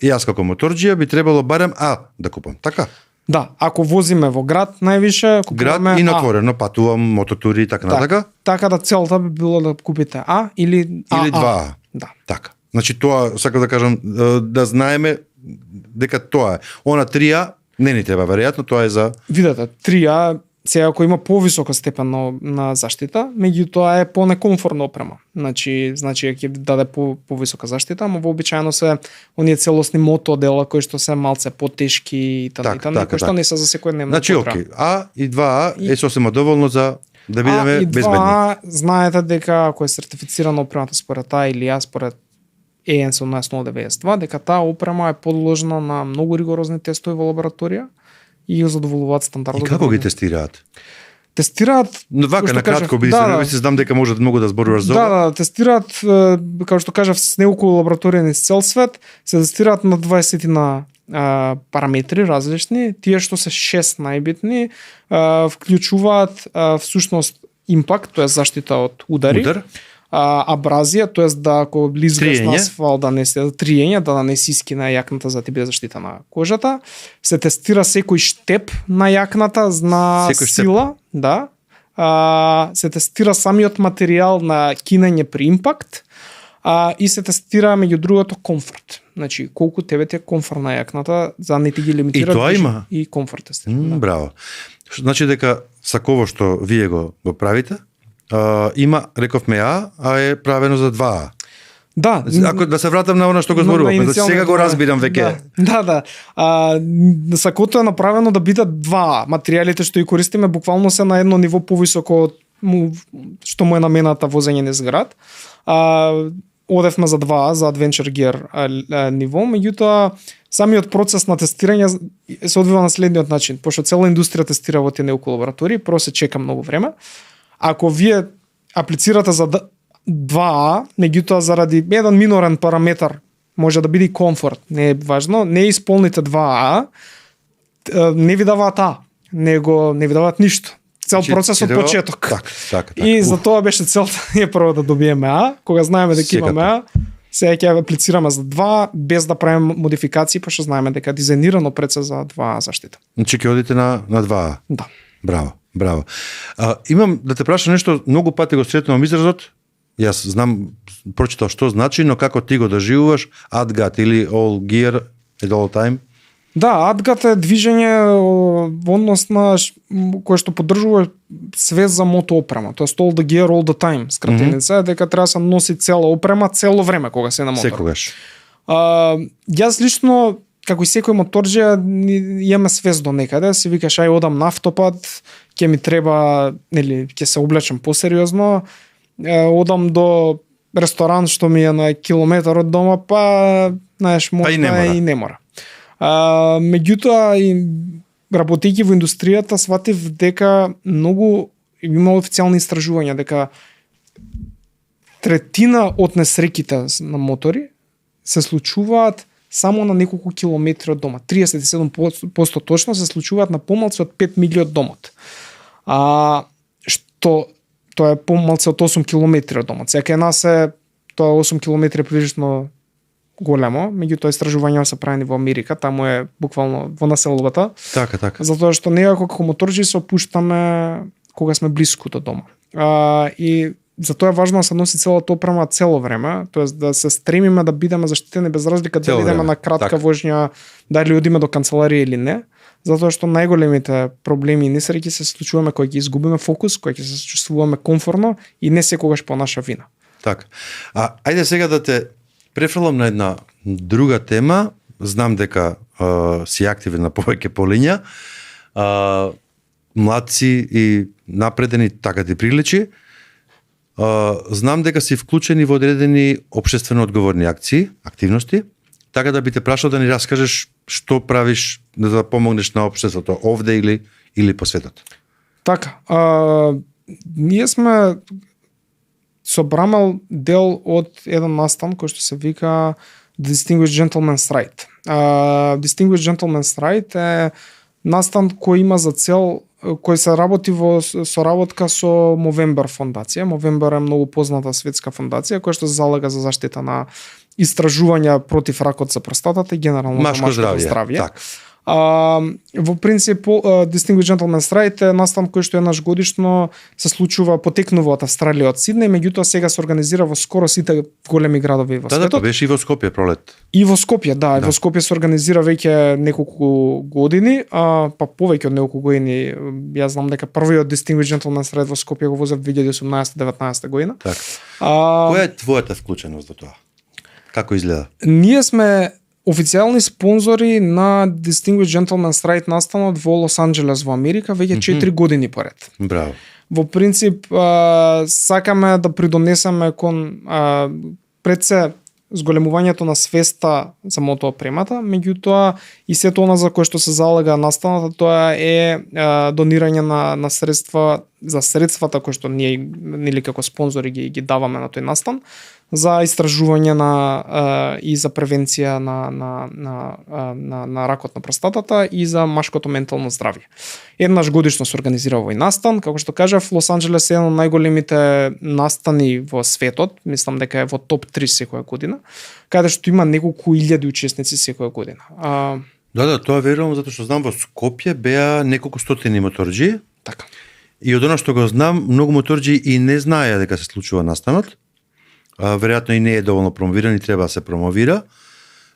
јас како моторџија би требало барем А да купам, така? Да, ако возиме во град највише, купуваме град и натворено, патувам мототури и така натака. Така да целта би било да купите А или 2А. Да. Така. Значи тоа сакам да кажам да знаеме дека тоа е. Она 3А не ни треба веројатно, тоа е за видете 3А сега ако има повисока степен на заштита, меѓутоа е понекомфортна опрема. Значи ќе даде повисока заштита, ама вообичаено се оние целосни мотодела кои што се малце потешки и така, кои што не се за секојдневна потреба. Значи окей, А и 2А е сосема доволно за да бидеме безбедни. А и 2А знаете дека ако е сертифицирана опремата според А или А според EN 17092, дека таа опрема е подложена на многу ригорозни тестови во лабораторија и ја задоволуваат стандардот. И како ги тестираат? Тестираат, но вака на кратко би се знам дека може многу да зборуваш за ова. Да, тестираат како што кажав с неколку лаборатории низ цел свет, се тестираат на 20 на параметри различни, тие што се 6 најбитни, вклучуваат всушност импакт, тоа е заштита од удари. Удар. Абразија, тоест да ако лизгаш на Триење. асфалт да не се триење, да не се иски на јакната за да ти биде заштита на кожата. Се тестира секој штеп на јакната на Секој штеп. сила, да. Се тестира самиот материјал на кинење при импакт. И се тестира меѓу другото комфорт. Значи колку тебе ти е комфортна јакната, за да не ти ги лимитира И тоа движење. има? И комфорт тестира. Да. Браво. Значи дека саково што вие го правите, има, рековме а е правено за 2А. Да, Ако да се вратам на она што го зборуваме, значи сега го разбирам веќе. Да. Сакото е направено да бидат 2А. Материјалите што ги користиме буквално се на едно ниво повисоко од што му е намената возење низ град. Одевме за 2А, за Adventure Gear ниво, меѓутоа самиот процес на тестирање се одвива на следниот начин. Пошто цела индустрија тестира во тие неуко лаборатории, прво се чека многу време. Ако вие аплицирате за 2А, меѓутоа заради еден минорен параметар може да биде и комфорт, не е важно, не исполните 2А, не ви даваат А, него не ви даваат ништо. Цел процес од почеток. Така. И за тоа беше целта ние прво да добиеме А, кога знаеме дека имаме А, сега ќе аплицираме за 2 без да правиме модификации, пошто знаеме дека е дизајнирано пред се за 2А заштита. Значи ќе одите на 2А. Да. Браво. Имам да те прашам нешто, многу пати го сретнувам изразот. Јас знам, прочитал што значи, но како ти го доживуваш, ADGAT или All Gear at all time? Да, ADGAT е движење во однос на кое што поддржува све за мотоопрема. Тоа е all the gear all the time. Скратеница е дека треба да се носи цела опрема цело време кога се на мотор. Секогаш. Јас лично, како и секој моторџија, имаме свест до некаде, си викаш ај одам на автопат, ќе ми треба, нели, ќе се облечам посериозно, одам до ресторан што ми е на километар од дома, па знаеш, може и не мора. Меѓутоа, работејќи во индустријата, сватив дека многу има официјални истражувања дека третина од несреќите на мотори се случуваат само на неколку километри од дома. 37% точно се случуваат на помалку од 5 милји од домот. Што тоа е помалку од 8 километри од домот. Сега кај нас е тоа 8 километри прилично големо, меѓутоа истражувања се правени во Америка, таму е буквално во населбата. Така. Затоа што некако како моторџи се опуштаме кога сме блиску до дома. И затоа е важно да се носи целата опрема цело време, тоест да се стремиме да бидеме заштитени без разлика дали идеме на кратка воžња, дали одиме до канцеларија или не, затоа што најголемите проблеми и несреќи се случуваме кога ќе изгубиме фокус, кога ќе се чувствуваме комфортно и не секогаш по наша вина. Така. Ајде сега да те префрлам на една друга тема. Знам дека си активен на повеќе полиња. Младци и напредени, така ти приличи. Знам дека си вклучени во одредени општествено одговорни акции, активности, така да би те прашал да ни раскажеш што правиш да помогнеш на општеството овде или по светот. Така, ние сме со Брамел дел од еден настан кој што се вика Distinguished Gentleman's Right. Distinguished Gentleman's Right е настан кој има за цел, кој се работи во соработка со Movember фондација. Movember е многу позната светска фондација која што се залага за заштита на истражувања против ракот за простатата и генерално за машко здравје. Так. Во принцип, Distinguished Gentleman's Right е настан кој што еднаш годишно се случува, потекнува од Австралија, од Сиднеј, меѓутоа сега се организира во скоро сите големи градови во светот. Да, беше и во Скопје пролет. И во Скопје, да. Во Скопје се организира веќе неколку години, па повеќе од неколку години. Јас знам дека првиот Distinguished Gentleman's Right во Скопје го возев 2018-19 година. Так. Која е твојата вклученост до тоа? Како изгледа? Ние сме официјални спонзори на Distinguished Gentleman's Right настанот во Лос Анџелес во Америка веќе 4 години поред. Браво. Во принцип, сакаме да придонесеме кон пред се зголемувањето на свеста за мотоопремата, меѓутоа и сето она за кое што се залага настаната, тоа е донирање на средства за средствата кои што ние нели како спонзори ги даваме на тој настан, за истражување и за превенција на ракот на простатата и за машкото ментално здравје. Еднаш годишно се организира овој настан, како што кажав, Лос Анџелес е еден од најголемите настани во светот, мислам дека е во топ 3 секоја година, каде што има неколку илјади учесници секоја година. Да, тоа верувам, затоа што знам во Скопје беа неколку стотини моторџи. Така. И од она што го знам, многу моторџи и не знаеа дека се случува настанот. Веројатно и не е доволно промовиран и треба да се промовира.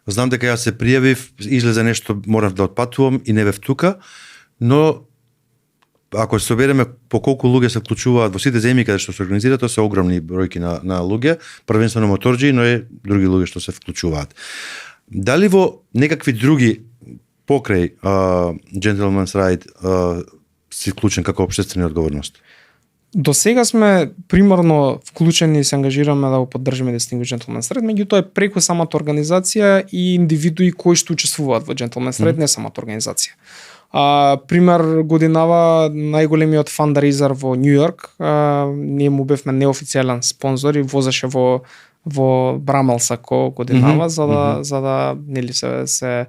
Знам дека ја се пријавив, излезе нешто, морав да отпатувам и не бев тука, но ако се собереме по колку луѓе се вклучуваат во сите земји каде што се организира, тоа се огромни бројки на луѓе, првенствено моторџи, но е други луѓе што се вклучуваат. Дали во некакви други покрај Gentleman's Ride си вклучен како општествена одговорност? До сега сме примарно вклучени и се ангажираме да го поддржиме Distinguished Gentleman's Ride, меѓутоа е преку самата организација и индивидуи кои што учествуваат во Gentleman's Ride, не самата организација. Пример годинава најголемиот фандрейзер во Нью Йорк, ние му бевме неофицијален спонзор и возеше во Брамел Сако годинава за да нели се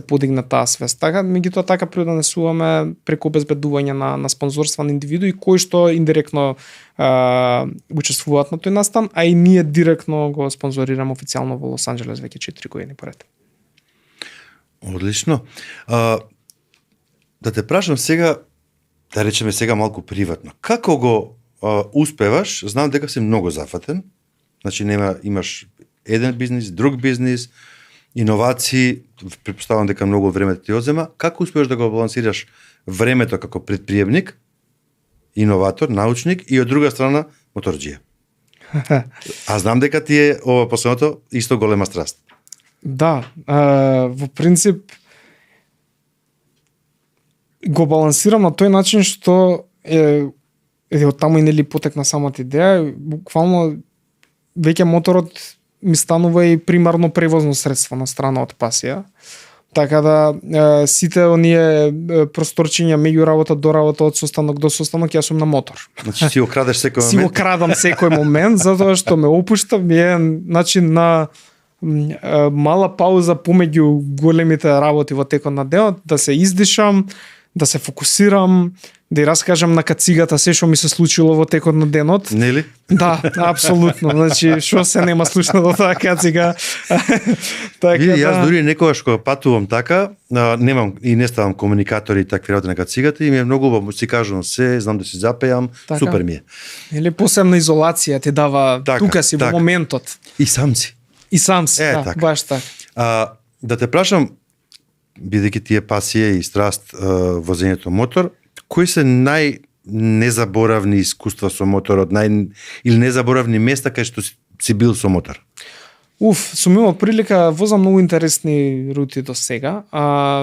подигне таа свест. Така, меѓутоа така придонесуваме преку обезбедување на спонзорства на индивидуи кои што индиректно учествуваат на тој настан, а и ние директно го спонзорираме официјално во Лос Анџелес веќе 4 години поред. Одлично. Да те прашам сега, да речеме сега малку приватно. Како го успеваш? Знам дека си многу зафатен. Значи имаш еден бизнис, друг бизнис, иновации, претпоставам дека многу време ти одзема. Како успеваш да го балансираш времето како предприемник, иноватор, научник и од друга страна моторџија? А знам дека ти е ова последното исто голема страст. Да, во принцип го балансирам на тој начин што од таму и нели потекна самата идеја, буквално веќе моторот ми станува и примарно превозно средство на страна од пасија. Така да сите оние просторчиња меѓу работа до работа, од состанок до состанок, јас сум на мотор. Значи си го крадеш секој момент? Си го крадам секој момент, затоа што ме опуштам, е начин на мала пауза помеѓу големите работи во текот на денот, да се издишам, да се фокусирам, да ја раскажам на кацигата се што ми се случило во текот на денот. Нели? Да, апсолутно. Значи, што се нема слушна до таа кацига. Така, види, јас дури некогаш кога патувам така, немам и не ставам комуникатори и такви работи на кацигата и ми е многу убаво, си кажувам се, знам да си запеам, така, супер ми е. Или посебна изолација ти дава, така, тука си така, во моментот. И сам си. И сам си, да, така. Баш така. Да те прашам, бидејќи ти е пасија и страст возењето мотор, кои се незаборавни искуства со моторот, или незаборавни места кај што си бил со мотор? Сум имал прилика, возам многу интересни рути до сега.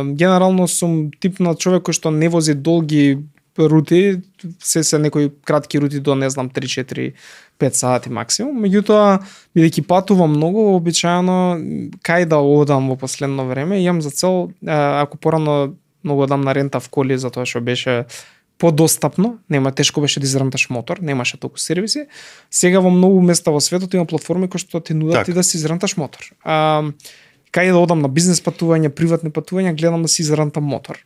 Генерално сум тип на човек кој што не вози долги рути, се некои кратки рути до, не знам, 3-4-5 сати максимум. Меѓутоа, бидејќи патувам многу, обичаено кај да одам во последно време, имам за цел, ако порано многу одам на рента в коли, затоа што беше подостапно, тешко беше да изренташ мотор, немаше толку сервиси. Сега во многу места во светот има платформи кои што ти нудат и да си изренташ мотор. Кај да одам на бизнес патувања, приватни патувања, гледам да си изрентам мотор.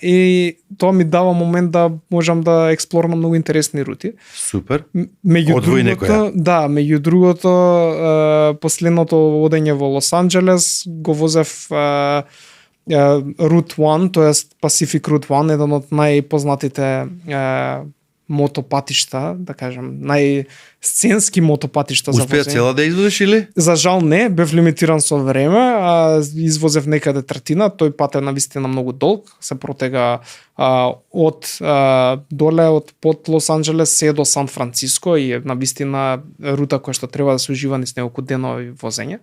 И тоа ми дава момент да можам да експлорам многу интересни рути. Супер. Одвои некоја. Да, меѓу другото, последното одење во Лос Анџелес го возев Route 1, тоест Pacific Route 1, еден од најпознатите мотопатишта, да кажем, најсценски мотопатишта за возење. Успеа цела да извозиш или? За жал не, бев лимитиран со време, извозев некаде третина, тој пат е навистина многу долг, се протега од доле, од под Лос Анџелес се до Сан Франциско и е навистина рута која што треба да се ужива низ неколку денови возење.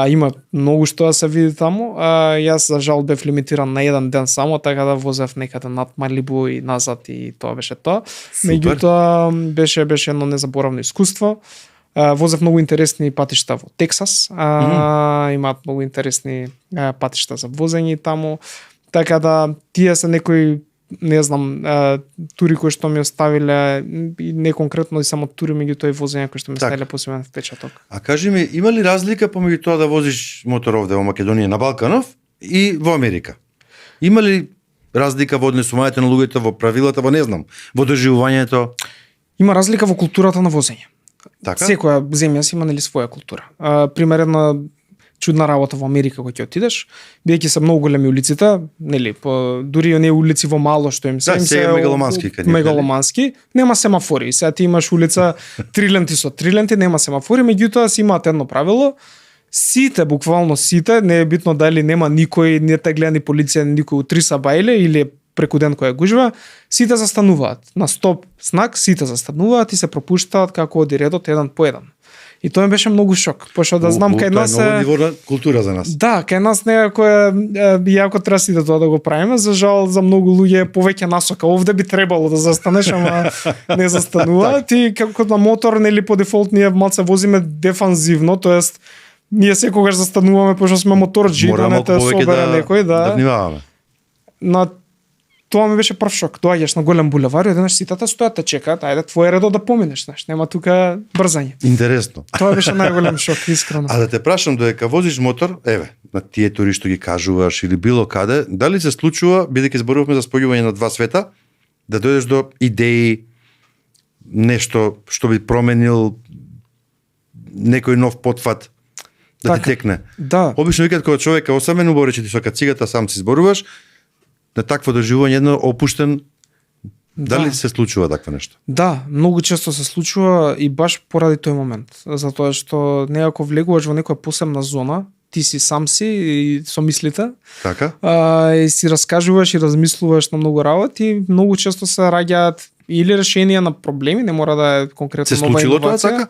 Има многу што да се види таму. Јас за жал бев лимитиран на еден ден само, така да возев некаде над Малибу и назад и тоа беше тоа. Меѓутоа беше едно незаборавно искуство. Возев многу интересни патишта во Тексас. Имаат многу интересни патишта за возење таму. Така да тие се некои не знам, тури кои што ми оставиле, и не конкретно и само тури, меѓутоа и возења кои што ми оставиле посебен впечаток. А кажи ми, има ли разлика помеѓу тоа да возиш мотор овде во Македонија на Балканов и во Америка? Има ли разлика во однесувањето на луѓето, во правилата, во не знам, во доживувањето? Има разлика во културата на возење. Така? Секоја земја си има, нели, своја култура. Пример, една чудна работа во Америка кога ќе отидеш, бидејќи се многу големи улиците, нели, дури и оние улици во мало што им се, Да, се мегаломански каде. Мегаломански, нема семафори. Сега ти имаш улица 3 ленти со 3 ленти, нема семафори, меѓутоа си имаат едно правило. Сите, буквално сите, не е битно дали нема никој, не те гледа ни полиција, ни никој утри са бајле или преку ден која гужва, сите застануваат. На стоп знак сите застануваат и се пропуштаат како оди редот еден по еден. И тоа ми беше многу шок, пошто да знам кај нас е многу ниво култура за нас. Да, кај нас некако е јако треба сите тоа да го правиме, за жал за многу луѓе е повеќе насока. Овде би требало да застанеш, ама не застануваат и како на мотор, нели, по дефолт ние малце возиме дефанзивно, тоест ние секогаш застануваме пошто сме моторџи, да не те собере некој, да внимаваме. На тоа ми беше прв шок. Доаѓаш на голем булевар и еднаш сите стојат те чекаат, ајде твој редо да поминеш, знаеш, нема тука брзање. Интересно. Тоа беше најголем шок, искрено. А да те прашам, додека возиш мотор, еве, на тие тури што ги кажуваш или било каде, дали се случува, бидејќи зборувавме за спојување на два света, да дојдеш до идеи, нешто што би променил некој нов потфат да така, ти текне. Да. Обично викаат кога човек е осамен, убаво рече ти со кацигата сам си зборуваш, на такво доживување едно опуштен. Дали се случува такво нешто? Да, многу често се случува и баш поради тој момент, затоа што некако влегуваш во некоја посебна зона, ти си сам си и со мислите. Така? И си раскажуваш и размислуваш на многу работи, многу често се раѓаат или решенија на проблеми, не мора да е конкретно нова инновација. Се случило тоа така?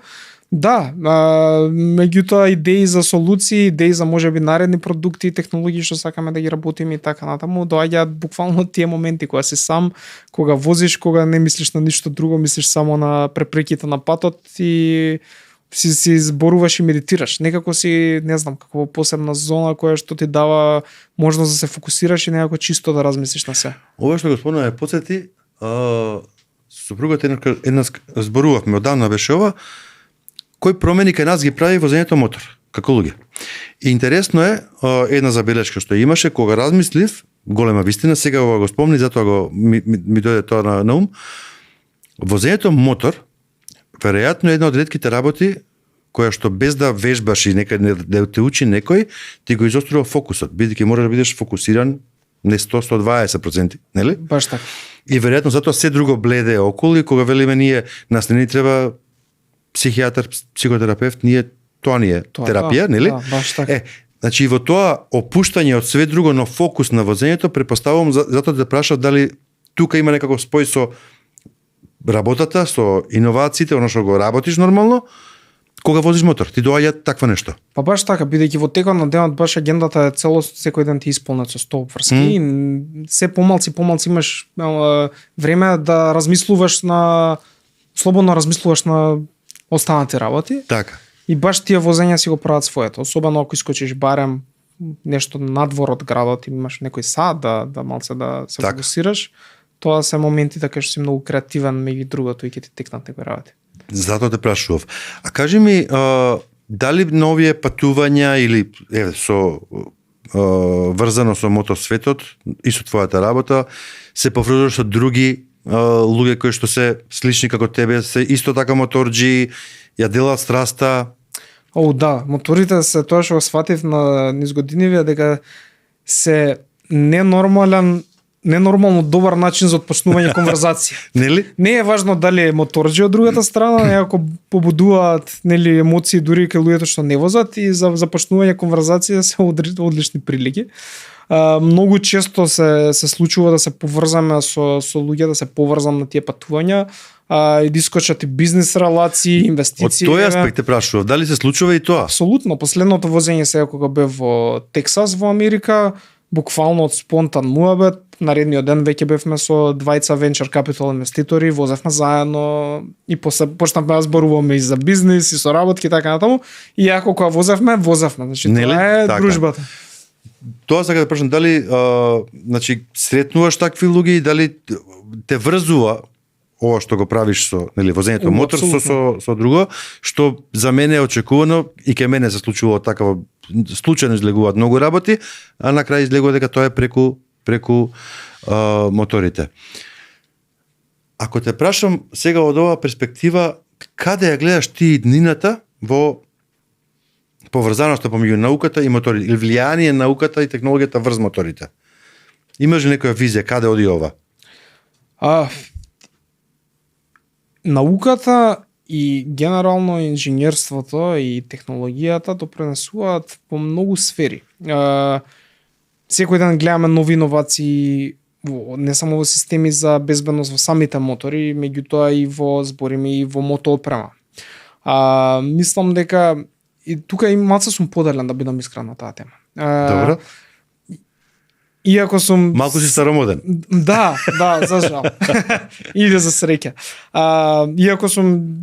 Да, меѓутоа идеи за солуции, идеи за можеби наредни продукти и технологии што сакаме да ги работиме и така натаму, доаѓаат буквално тие моменти кога си сам, кога возиш, кога не мислиш на ништо друго, мислиш само на препреките на патот и си зборуваш и медитираш. Некако си, не знам, како посебна зона која што ти дава можност да се фокусираш и некако чисто да размислиш на се. Ова што го спомнува ме потсети, супругата еднаш зборувавме, одамна беше ова, кој промени кај нас ги прави возењето мотор, како луѓе. И интересно е, една забелешка што имаше, кога размислив, голема вистина, сега го спомни, затоа ми дојде тоа на ум, возењето мотор, веројатно е една од ретките работи, која што без да вежбаш и да те учи некој, ти го изострува фокусот, бидејќи мора да бидеш фокусиран не 100-120%, нели? Баш така. И веројатно затоа се друго бледе околу и кога велиме ние, нас не ни треба психијатар, психотерапевт, тоа ни е терапија, нели? Да, баш така. Значи во тоа опуштање од све друго на фокус на возењето, препоставувам затоа да прашав дали тука има некако спој со работата, со иновациите, оно што го работиш нормално, кога возиш мотор, ти доаѓа таква нешто. Па баш така, бидејќи во текот на денот баш агендата е целост, секој ден ти исполнет со 100 врски и се помалци имаш време да размислуваш слободно размислуваш на останати работи. Така. И баш тие возења си го прават своето, особено ако искочиш барем нешто надвор од градот, имаш некој сад да малце да се фокусираш. Тоа се моменти така што си многу креативен меѓу другото и ќе ти текнат некои работи. Затоа те прашував. А кажи ми, дали новие патувања или врзано со мотосветот и со твојата работа се поврзуваш со други луѓе кои што се слични како тебе, се исто така моторџи, ја делат страста? Да, моторите се тоа што го сфатив на низ годинивија дека се ненормално добар начин за отпочнување конверзација. Нели? Не е важно дали е моторџи од другата страна, некако побудуваат, нели, емоции дури кај луѓето што не возат и за започнување конверзација се одлични прилики. Многу често се случува да се поврзаме со луѓе, да се поврзам на тие патувања, и да искочат и бизнес релации, инвестиции. Од тој аспект те прашував, дали се случува и тоа? Апсолутно, последното возење сега кога бев во Тексас во Америка, буквално од спонтан муабет, наредниот ден веќе бевме со двајца venture capital инвеститори, возевме заедно и почнавме да зборуваме и за бизнис и со работки така натаму, и ако кога возевме, значи нели? Тоа е така. дружбата. тоа сакам да прашам, дали значи сретнуваш такви луѓе и дали те врзува ова што го правиш со, нели, возењето мотор со друго, што за мене е очекувано и ке мене се случува такаво, случајно излегуваат многу работи, а на крај излегува дека тоа е преку моторите. Ако те прашам сега од оваа перспектива, каде ја гледаш ти иднината во поврзаноста помеѓу науката и моторите, или влијание науката и технологијата врз моторите? Имаш ли некоја визија каде оди ова? Науката и генерално инженерството и технологијата допринесуваат во многу сфери. Секој ден гледаме нови иновации, не само во системи за безбедност во самите мотори, меѓутоа и во збориме и во мотоопрема. Мислам дека и тука и малку сум поделен, да бидам искрен на таа тема. Добро. Иако сум малку си старомоден. Да, за жал. Иде за среќа. Иако сум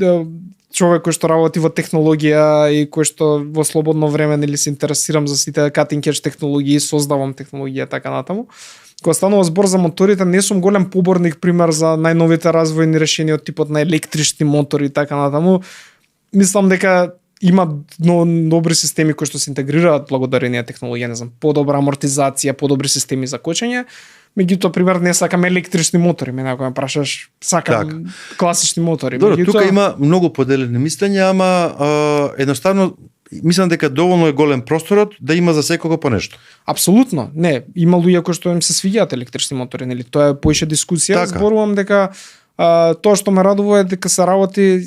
човек кој што работи во технологија и кој што во слободно време нели се интересирам за сите cutting edge технологии, создавам технологија така натаму. Кога станува збор за моторите, не сум голем поборник пример за најновите развојни решенија од типот на електрични мотори и така натаму. Мислам дека има добри системи кои што се интегрираат благодарение технологија, не знам, подобра амортизација, подобри системи за кочење. Меѓутоа, пример, не сакам електрични мотори, мене ако ме прашаш, сакам класични мотори. Добро, тука има многу поделени мислења, ама едноставно мислам дека доволно е голем просторот да има за секого по нешто. Апсолутно. Не, има луѓе кои што им се свиѓаат електрични мотори, нели? Тоа е поише дискусија. Така. Зборувам дека тоа што ме радува е дека се работи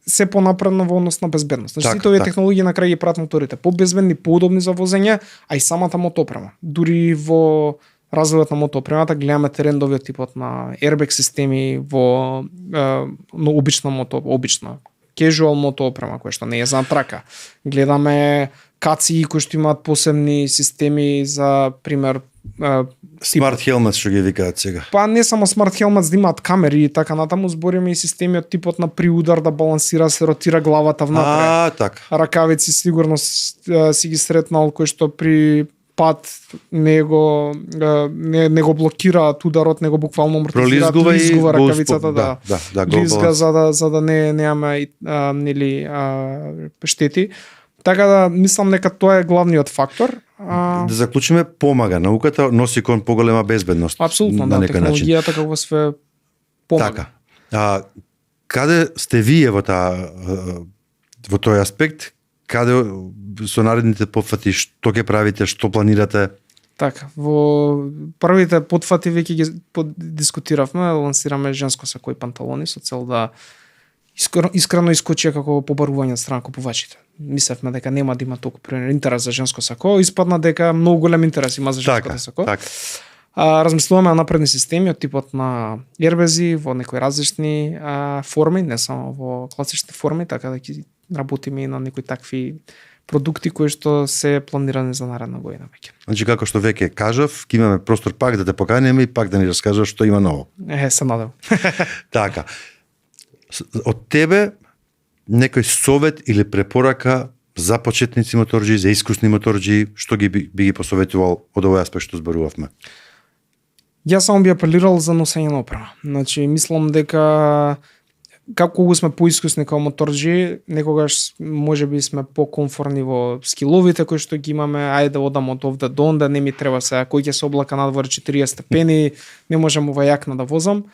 се понапредно во однос на безбедност. Значи, сите овие технологии на крај ги прават моторите побезбедни, поудобни за возење, а и самата мотопрема. Дури во развојот на мотопремата гледаме трендови од типот на airbag системи во обична casual мотопрема која што не е за трака. Гледаме каци кои што имаат посебни системи за пример Smart helmets што ги викаат сега. Па не само smart helmets да имаат камери и така натаму, збориме и системи од типот на при удар да балансира, се ротира главата внапред. Така. Ракавици сигурно си ги сретнал кои што при пат не го блокираат ударот, него буквално амортизираат, лизгува ракавицата, лизга за да немаме нели штети. Така да мислам дека тоа е главниот фактор. Да заклучиме, помага науката, носи кон поголема безбедност. Апсолутно, да, технологијата како све помага. Така. Каде сте вие во тој аспект? Каде со наредните потфати, што ќе правите, што планирате? Така, во првите потфати веќе ги дискутиравме, лансираме женско сакои панталони со цел да искрено искочи како побарување од страна купувачите. Мислевме дека нема да има толку интерес за женско сако, испадна дека многу голем интерес има за женското сако. Така. Размислуваме на напредни системи од типот на ербези во некои различни форми, не само во класични форми, така да ќе работиме и на некои такви продукти кои што се планирани за наредна година веќе. Значи како што веќе кажав, ќе имаме простор пак да те поканеме и пак да ни раскажеш што има ново. Се надевам. Така. Од тебе некој совет или препорака за почетници моторџи, за искусни моторџи, што би ги посоветувал од овој аспект што зборувавме? Јас само би апелирал за носење на опрема. Значи, мислам дека како сме поискусни како моторџи, некогаш можеби сме покомфорни во скиловите кои што ги имаме, ајде одам од овде до онде, не ми треба сега, кој ќе се облака надвор 40 степени, не можам ова јакна да возам.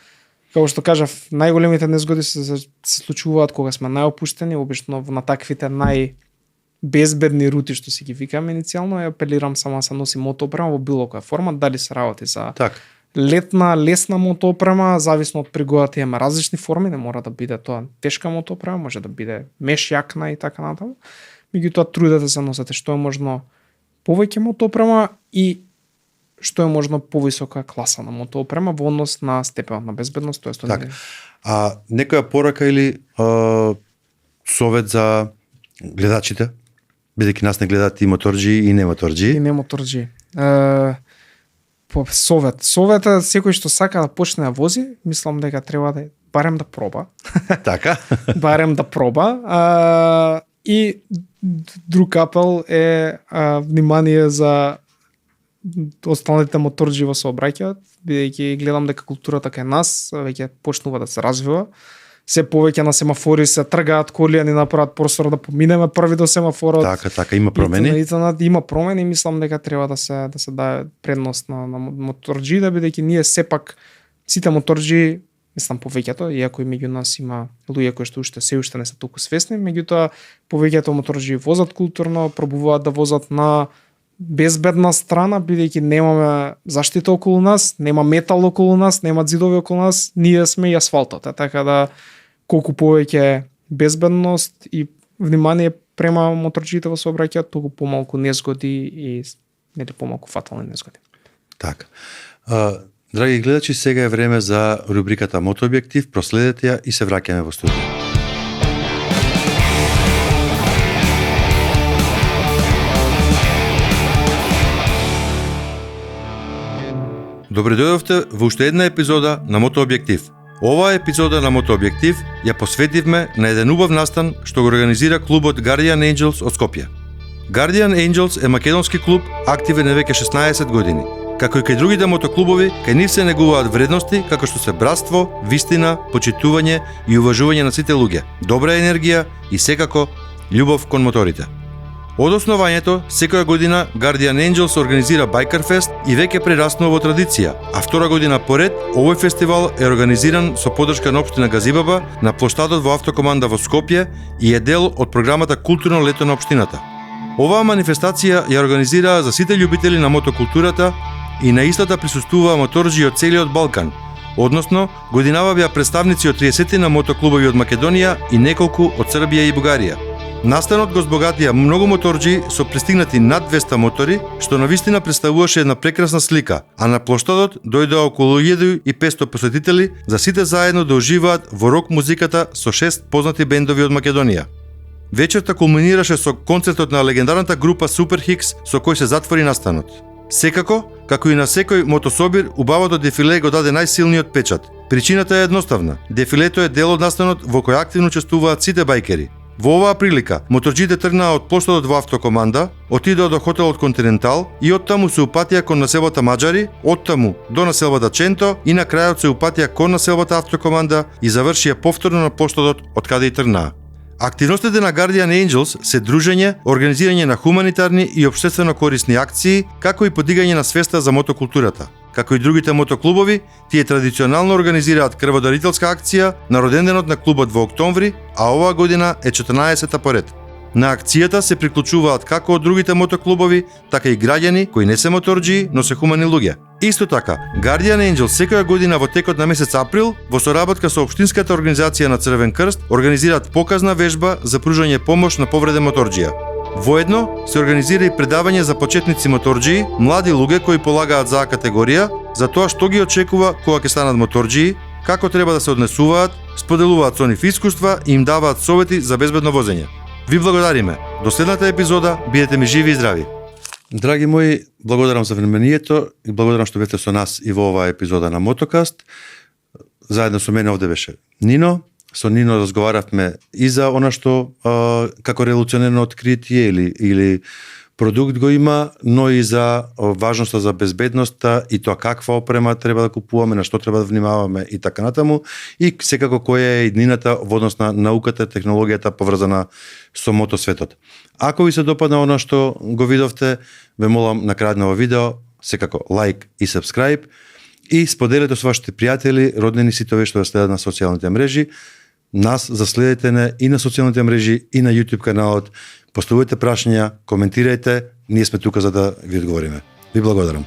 Како што кажав, најголемите незгоди се случуваат кога сме најопуштени, обично на таквите најбезбедни рути што си ги викаме иницијално, ја апелирам само да се носи мотоопрема во било која форма, дали се работи за летна, лесна мотоопрема, зависно од пригодата имаме различни форми, не мора да биде тоа тешка мотоопрема, може да биде меш јакна и така натаму. Меѓутоа трудете се носете што е можно повеќе мотоопрема и што е можно повисока класа на мотоопрема во однос на степенот на безбедност, тоа е така. Некоја порака или совет за гледачите, бидејќи нас не гледаат и моторџи и не моторџи? И не моторџи. Совет. Советот секој што сака да почне да вози, мислам дека треба да барем да проба. Така. Барем да проба. И друг апел е внимание за останалите моторџи во сообраќајот, бидејќи гледам дека културата кај нас веќе почнува да се развива. Се повеќе на семафори се тргаат коли, а ни направат простор да поминеме први до семафорот. Така, има промени. Има промени, мислам дека треба да се даде предност на моторџи, да бидејќи ние сепак сите моторџи, мислам повеќето, иако и меѓу нас има луѓе кои што се уште не се толку свесни, меѓутоа повеќето моторџи возат културно, пробуваат да возат на безбедна страна, бидејќи немаме заштита околу нас, нема метал околу нас, нема зидови околу нас, ние сме и асфалтот, така да колку повеќе безбедност и внимание према моторџиите во сообраќајот, толку помалку незгоди и нели помалку фатални незгоди. Така. Драги гледачи, сега е време за рубриката Мотообјектив, проследете ја и се враќаме во студио. Добре дојдовте во уште една епизода на Мотообјектив. Оваа епизода на Мотообјектив ја посветивме на еден убав настан што го организира клубот Guardian Angels од Скопје. Guardian Angels е македонски клуб, активен е веќе 16 години. Како и кај другите мотоклубови, кај нив се негуваат вредности како што се братство, вистина, почитување и уважување на сите луѓе, добра енергија и секако љубов кон моторите. Од основањето, секоја година Guardian Angels организира Biker Fest и веќе прераснува во традиција, а втора година поред овој фестивал е организиран со поддршка на општина Газибаба на плоштадот во автокоманда во Скопје и е дел од програмата Културно лето на општината. Оваа манифестација ја организираа за сите љубители на мотокултурата и на истата присуствуваа моторџи од целиот Балкан, односно годинава беа представници од 30 на мотоклубови од Македонија и неколку од Србија и Бугарија. Настанот го збогатија многу моторџи со пристигнати над 200 мотори, што навистина представуваше една прекрасна слика, а на плоштадот дојдоа околу 1500 посетители за сите заедно да уживаат во рок музиката со 6 познати бендови од Македонија. Вечерта кулминираше со концертот на легендарната група Super Hicks со кој се затвори настанот. Секако, како и на секој мотособир, убавото дефиле го даде најсилниот печат. Причината е едноставна. Дефилето е дел од настанот во кој активно учествуваат сите бајкери. Во оваа прилика, моторџите тргнаа од плоштадот во автокоманда, отидоа до хотелот Континентал и оттаму се упатија кон населбата Маџари, оттаму до населбата Ченто и на крајот се упатија кон населбата Автокоманда и завршија повторно на плоштадот од каде и тргнаа. Активностите на Guardian Angels се дружење, организирање на хуманитарни и општествено корисни акции, како и подигање на свеста за мотокултурата. Како и другите мотоклубови, тие традиционално организираат крводарителска акција на роденденот на клубот во октомври, а оваа година е 14-та поред. На акцијата се приклучуваат како од другите мотоклубови, така и граѓани кои не се моторџи, но се хумани луѓе. Исто така, Guardian Angels секоја година во текот на месец април, во соработка со општинската организација на Црвен крст, организираат показна вежба за пружање помош на повреден моторџија. Воедно се организира и предавање за почетници моторџии, млади луѓе кои полагаат за категорија, за тоа што ги очекува кога ќе станат моторџии, како треба да се однесуваат, споделуваат со нив искуства и им даваат совети за безбедно возење. Ви благодариме. До следната епизода, бидете ми живи и здрави. Драги мои, благодарам за вниманието и благодарам што бевте со нас и во оваа епизода на Мотокаст. Заедно со мене овде беше Нино. Со Нино разговаравме и за она што како револуционерно откритие или продукт го има, но и за важноста за безбедноста и тоа каква опрема треба да купуваме, на што треба да внимаваме и така натаму, и секако која е иднината во однос на науката, технологијата поврзана со мотосветот. Ако ви се допадна она што го видовте, ве молам на крајот на ово видео, секако лайк и сабскрајб и споделете со вашите пријатели, роднини, сите овие што ја следат на социјалните мрежи. Нас заследете не и на социјалните мрежи и на YouTube каналот. Поставувајте прашања, коментирајте, ние сме тука за да ви одговориме. Ви благодарам.